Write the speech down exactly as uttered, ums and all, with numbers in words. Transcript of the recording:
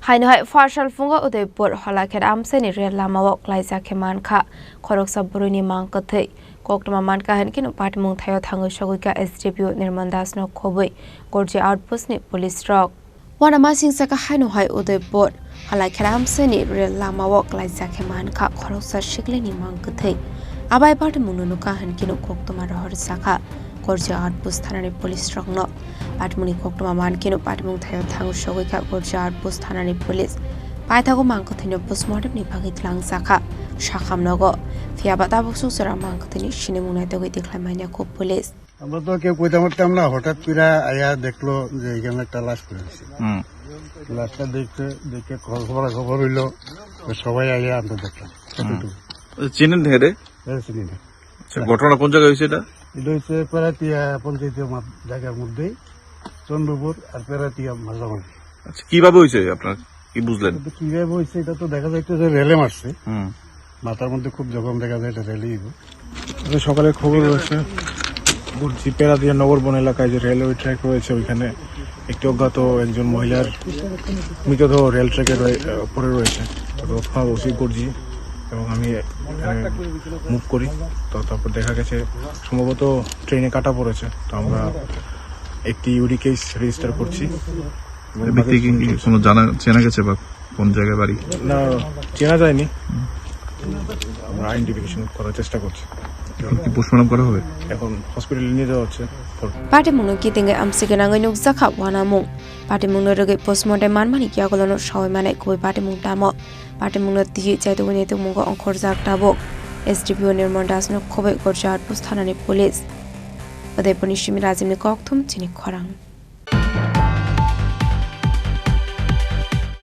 Haino hai pharsal phungo Udaipur Holakhera amchaini rel lamao klaijak khe mankha khoroksa bwrwini mang kwthwi. Koktwma mankha hinkhe no patimung thaio thangwi sogwikha S D P O Nirmal Das no khobwi Gorji outpost ni police rok. Uanamasingcha khe haino hai Udaipur Holakhera amchaini rel lamao klaijak khe mankha khoroksa siklini mang kwthwi. Abai patimung no nukha hinkhe no koktwma rohor sakha Gorji outpost thanani police rokno. Patimungni koktwma mankhe no patimung thaio thangwi sogwikha Gorji outpost thanani police. Paithago mang kwthwino postmortem ni bagwi twlangjakha sakham nogo. Phiyaba tabuk suk jora mang kwthwini sinimung naitugwi tikhlai manya kho police. আমরা তো কেউ কইতাম পারতাম না, হঠাৎ করে আয়া দেখলো যে এখানে একটা লাশ পড়ে আছে। হুম। লাশটা দেখতে দেখে খবর খবর হইলো, তো সবাই আয়া আমরা দেখলাম। হুম। এতটুকু। চিনেন এরে? হ্যাঁ, চিনি না। আচ্ছা, ঘটনা কোন জায়গায় হয়েছে এটা? এটা হচ্ছে পেরাতিয়া পঞ্চায়েতের মাঝ-, জায়গার মধ্যেই, চন্দ্রপুর আর পেরাতিয়া মাঝামাঝি। আচ্ছা, কিভাবে হয়েছে আপনার? কি বুঝলেন? এটা তো কিভাবে হয়েছে, এটা তো দেখা যাচ্ছে যে রেলে মারছে। হুম। মাথার মধ্যে খুব জখম দেখা যায়, এটা রেলেই হইব। তবে সকালে খবর রয়েছে, বুঝছি পেরাদিয়া নগর বন এলাকায় যে রেলওয়ে ট্র্যাক রয়েছে, ওইখানে একটি অজ্ঞাত একজন মহিলার মৃতদেহ রেল ট্র্যাকে রয়ে-, আহ, পড়ে রয়েছে। তবে ঘটনা ওসি করছি এবং আমি এখানে মুভ করি। তো তারপর দেখা গেছে সম্ভবত ট্রেনে কাটা পড়েছে। তো আমরা একটি ইউডি কেস রেজিস্টার করছি। এই ব্যক্তি কি কোনো জানা, চেনা গেছে বা কোন জায়গায় বাড়ি? না, চেনা যায়নি। আমরা আইডেন্টিফিকেশন করার চেষ্টা করছি। এখন কি পোস্টমর্টম করা হবে? এখন হসপিটালে নিয়ে যাওয়া হচ্ছে। Patimungno kitingwi amchikgwnangwi nukjakha uanamung. Patimungno rwgwi postmortem manmani yagulono sawi manai kubui patimung tamo. Patimungno twiwi chaitugwi naitukmungo ongkhorjak tabuk. S D P O Nirmal Dasno khobwi Gorji outpost thanani police. Udaipurni simi Rajibni kokthum chini khorang.